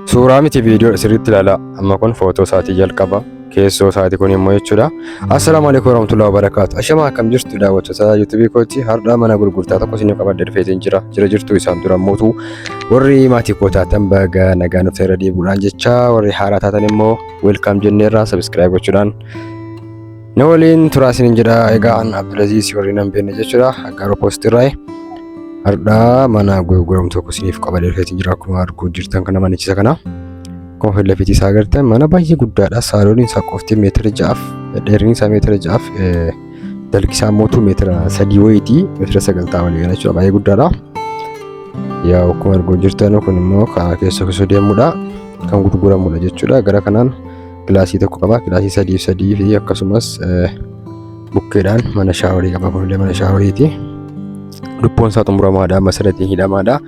Suuraa miti viidiyoo sirriitti ilaalaa. Amma kun footoo isaatii jalqaba. Keessoo isaati kun immoo jechuudha. Assalaamu alaikum warahmatullahi wabarakatuh. Ashamaa akkam jirtu daawwattoota YouTube kooti. Har'a mana gurgurtaa tokko isiniif qabadhee dhufeetiin jira. Jira jirtu isaan dura mootu warri maatii koo taatan baga nagaan dhuftan irra deebi'uudhaan jecha warri haaraa taatan immoo welcome jenneerra subscribe gochuudhaan na waliin turaa isiniin jedha. Egaa an Abdulaziz warri nan beekne jechuudha. Aggaaroo poostirraa har'a mana gurguramu tokko isiniif qabadhee dhufeetiin jira. Akkuma arguu jirtan kana manichisa kana. Akkuma fi lafiitii isaa agartan mana baay'ee guddaadha. Saalooniin isaa qofti meetira 6f dheerinni isaa meetira 6f dalgi isaa immoo meetira 3 wayiiti meetira 9 ta'a walii gala jechuudha. Baay'ee guddaadha. Yaa akkuma arguu jirtan kun immoo karaa keessa osoo deemudha. Kan gurguramudha jechuudha. Gara kanaan kilaasii tokko qaba. Kilaasii 3 fi 3 fi akkasumas bukkeedhaan mana shaaworii qaba. Kunillee mana shaaworiiti. Lubbuun isaa xumuramaadha. Masaratiin hidhamaadha.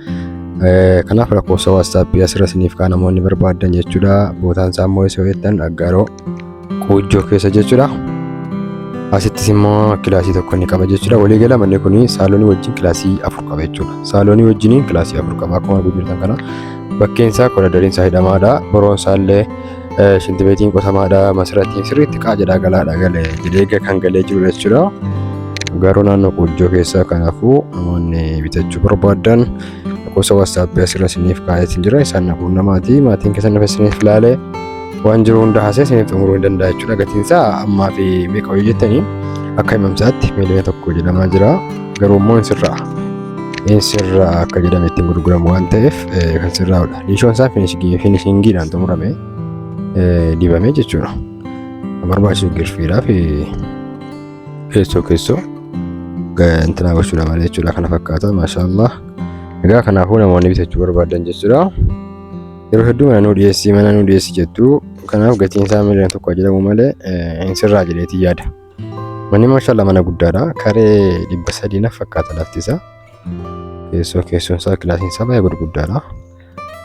Kanaaf lakkoofsa waatsaappii asirra isiniif kaa namoonni barbaadan jechuudha. Bootaan isaa immoo isa jettan Aggaaroo Quujjoo keessa jechuudha. Asittis immoo kilaasii tokko ni qaba jechuudha. Waliigala manni kun saaloonii wajjin kilaasii 4 qaba jechuudha. Saaloonii wajjin kilaasii 4 qaba. Akkuma arguu jirtan kana bakkeen isaa koridariin isaa hidhamaadha. Boroon isaa illee shintibeetiin qotamaadha. Masaratiin sirriitti qaa jedhaa galaadha galee jedhee kan galee jirudha jechuudha. Garuu naannoo Quujjoo keessa kanaafuu namoonni bitachuu barbaadan lakkoofsa WhatsApp asirra isiniif kaa'eetiin jira. Isaan na quunnamaati. Maatiin keessan dhufe isiniif ilaalee waan jiru hunda haasee isiniif xumuruu ni danda'a jechuudha. Gatiin isaa ammaa fi meeqa hojii jettanii akka himamsaatti miiliyoona 1 jedhamaa jira. Garuu immoo hin sirra'a. Hin sirra'a akka jedhame ittiin gurguramu waan ta'eef kan sirraa'udha. Liishoon isaa finishingiidhaan xumurame dibame jechuudha. Kan barbaachisu girfiidhaa fi keessoo keessoo intinaa gochuudha malee jechuudha. Kana fakkaata maashaallah. Egaa kanaafuu namoonni bitachuu barbaadan jechuudha. Yeroo hedduu mana nuu dhiyeessii mana nuu dhiyeessii jettu. Kanaaf gatiin isaa miiliyoona 1 jedhamu malee hin sirraa jedheetii yaada. Manni maashaallah mana guddaadha. Karee 300 na fakkaata lafti isaa. Keessoo keessoon isaa kilaasiin isaa baay'ee gurguddaadha.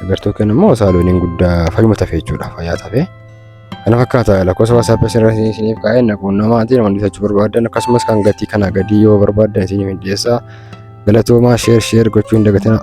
Gartokkeen immoo saalooniin guddaa fayyuma tafe jechuudha. Fayyaa tafe. Kana fakkaata lakkoofsa WhatsApp asirra isiniif kaa'ee na quunnamaatii namoonni bitachuu barbaadan akkasumas kan gatii kanaa gadii yoo barbaadan isiniif hin dhiyeessa. Galatoomaa sheer sheer gochuu hin dagatina.